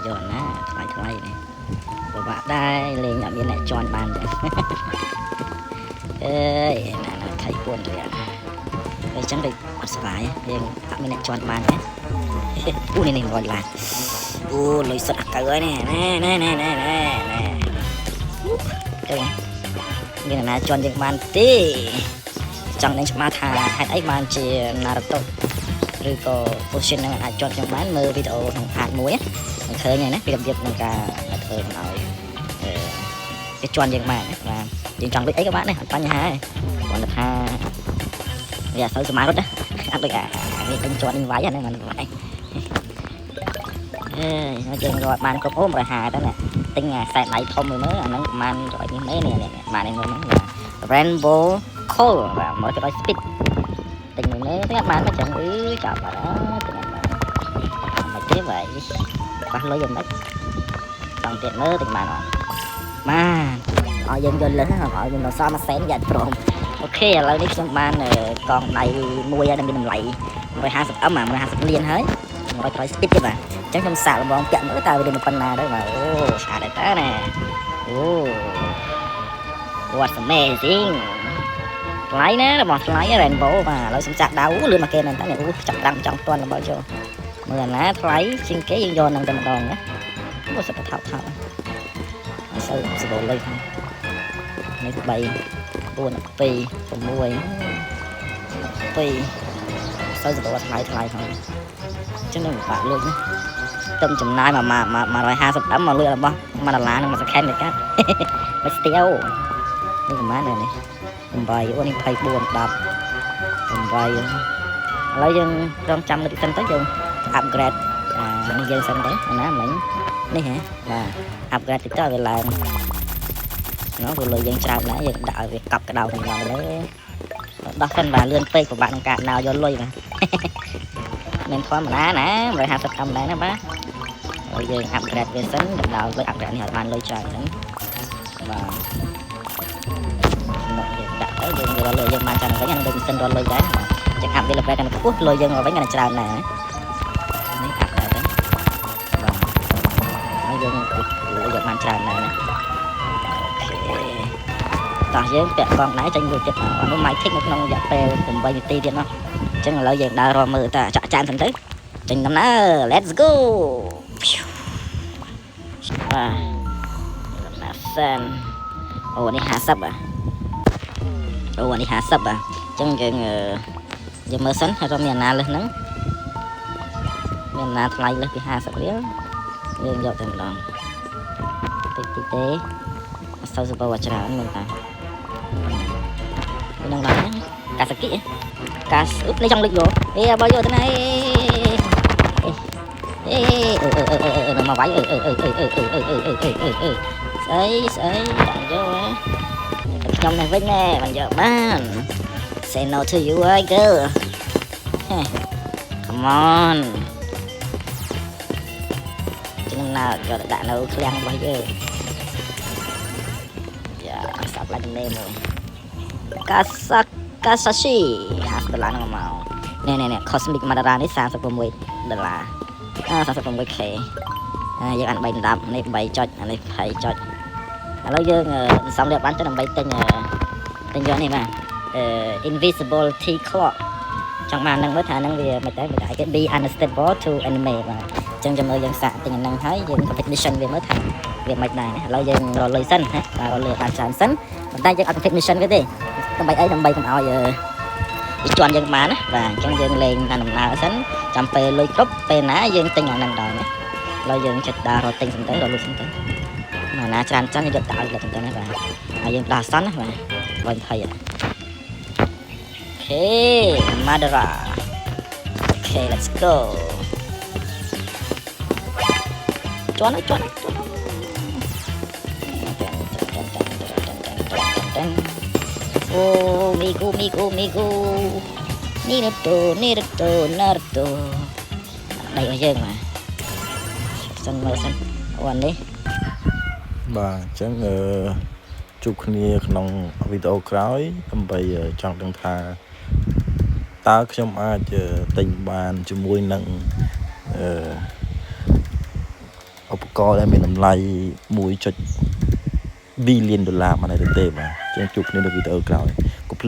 យកណាថ្លៃថ្លៃនេះពិបាកដែរលេងអត់មានអ្នកជន់បានទេអើយណាណា24រៀលអញ្ចឹងដូចអត់សុបាយយើងអត់មានអ្នកជន់បានទេអូនេះនេះ100ដុល្លារអូលុយសុទ្ធអាកៅហើយនេះណែណែណែណែណែណែទៅមានអ្នកណាជន់យើងបានទេចង់ដឹងច្បាស់ថាហេតុអីបានជា Naruto ឬក៏ position ហ្នឹងអាចជាប់ខ្ញុំបានមើលវីដេអូក្នុង part 1នឹងឃើញហើយណាពីរបៀបក្នុងការធ្វើមិនឲ្យអឺគេជន់យើងបានណាបាទយើងចង់លុចអីក៏បានដែរអត់បញ្ហាទេគ្រាន់តែថាវាអត់សូវសមារត់ណាអត់ដូចអានេះដេញជន់នឹងវាយហ្នឹងមិនវាយអេយើងរត់បានគ្រប់អូ150ទៅណាទិញអាខ្សែដៃធំមួយមើលអាហ្នឹងប្រហែល100នេះនេះនេះបាននេះមួយហ្នឹងបាទ Rainbow Call បាទ100% speed ទិញមួយនេះទិញអត់បានមកចឹងអឺចាប់បាត់ហើយទិញអត់បានមិនទេvậy បាសលុយយ៉ាងម៉េចចង់ទៀតមើលទិញបានអត់បានឲ្យយើងយល់លើសឲ្យយើងដល់សល់មួយសែនយ៉ាត់ព្រម OK ឥឡូវនេះខ្ញុំបានកងដៃមួយហើយដែលមានតម្លៃ 150M អា150លានហើយ100 speed ទៀតបាទអញ្ចឹងខ្ញុំសាកល្បងពាក់មើលតើវាមានប៉ុណ្ណាដែរបាទអូស្អាតដែរតើណាអូ What's amazing ថ្លៃណារបស់ថ្លៃ Rainbow បាទឥឡូវខ្ញុំចាក់ដៅលឿនមកគេមែនតើនេះអូចាប់ដាំចង់តន់របស់ចូលមើលអាណាថ្លៃជាងគេយើងយកនឹងតែម្ដងណាអូសិតតែថោកថោកអត់សូវសបោលុយហ្នឹងនេះ3 4 2 6 2សូវសបោថ្លៃថ្លៃហ្នឹងអញ្ចឹងនឹងបាក់លួចណាទំចំណាយមក150 M មកលួចរបស់1ដុល្លារនឹងមួយ second ទៅកាត់ មិនស្ទាវនេះប្រហែលនេះ8អូនេះ24 10 8ឥឡូវយើងរងចាំតិចសិនទៅយើង upgrade អានេះយើងសិនទៅណាមិញនេះហ៎បាទ upgrade តិចទៅឲ្យវាឡើងនោះព្រោះលុយយើងច្រើនដែរយើងដាក់ឲ្យវាកប់ក្តៅទាំងឡងទៅដោះសិនបាទលឿនពេកពិបាកក្នុងការដើរយកលុយបាទ មិនធម្មតាណា150 M ដែរណាបាទហើយយើង upgrade វាសិនដល់លុយ upgrade នេះឲ្យបានលុយច្រើនសិនបាទមកយើងដាក់ទៅយើងរកលុយយើងបានច្រើនវិញអានឹងដូចម៉ាស៊ីនរកលុយដែរបាទចឹង up វា level កាន់តែខ្ពស់លុយយើងមកវិញកាន់តែច្រើនដែរនេះ up ដែរទៅបាទហើយយើងលុយយើងបានច្រើនដែរណាOK តោះយើងពាក់កងដែរចេញមួយទៀតមកអានោះ Mythic នៅក្នុងរយៈពេល8នាទីទៀតនោះអញ្ចឹងឥឡូវយើងដើររកមើលតាចាក់ចានសិនទៅចេញដំណើរ Let's go បាទដំណើរសិនអូនេះ50អាអូអានេះ50អាអញ្ចឹងយើងយើងមើលសិនហើយរកមានអាណាលើសហ្នឹងមានអាណាថ្លៃលើសពី50រៀលយើងយកតែម្ដងតិចតិចទេអត់សូវសបោច្រើនមែនតានឹងឡើងកាសាគិកាសអ៊ុបនេះចង់លិចយកអេបើយកទៅណាអេអេអឺអឺអឺអឺមកវាយអឺអឺអឺអឺអឺអឺអឺអឺអឺអឺអឺស្អីស្អីដាក់យកហ៎ខ្ញុំនេះវិញណែមិនយកបាន Say no to you I girl. Come on ជំនឿយកទៅដាក់នៅឃ្លាំងរបស់យើងយ៉ាសាប់ឡើងនេះមួយកាសាកាសាស៊ី50ដុល្លារហ្នឹងមកនេះនេះនេះ Cosmic Madara នេះ36ដុល្លារអា 36K អាយើងអាន3 10នេះ3ចុចអានេះ20ចុចឥឡូវយើងសំលៀកបានទៅដើម្បីទិញទិញយកនេះបាទអឺ invisible tea clock ចង់បានហ្នឹងមើលថាហ្នឹងវាមិនដែរមិនដែរគេ be unstable to enemy បាទអញ្ចឹងចាំមើលយើងសាកទិញអាហ្នឹងហើយយើង complete mission វាមើលថាវាមិនដែរណាឥឡូវយើងរកលុយសិនណាបាទរកលុយបានច្រើនសិនប៉ុន្តែយើងអត់ complete mission វាទេដើម្បីអីដើម្បីកុំឲ្យវាជន់យើងបានណាបាទអញ្ចឹងយើងលេងតាមដំណើរសិនចាំពេលលុយគ្រប់ពេលណាយើងទិញអាហ្នឹងដល់ណាឥឡូវយើងចិត្តដើររកទិញសិនទៅរកលុយសិនទៅមកណាច្រើនច្រើនយើងយកទៅឲ្យលុយសិនទៅណាបាទហើយយើងដោះអសន្នណាបាទ120 OK Madara OK let's go ជន់ជន់ជន់អូមីគូមីគូមីគូនីរតូនីរតូណារតូដៃរបស់យើងបាទសិនមើលសិនអូអានេះ បាទអញ្ចឹងអឺជួបគ្នាក្នុងវីដេអូក្រោយដើម្បីចង់ដឹងថាតើខ្ញុំអាចទិញបានជាមួយនឹងអឺ ករណ៍ដែលមានតម្លៃ1.2 លានដុល្លារបានដែរទេបាទចឹងជួបគ្នានៅវីដេអូក្រោយកុំភ្លេច។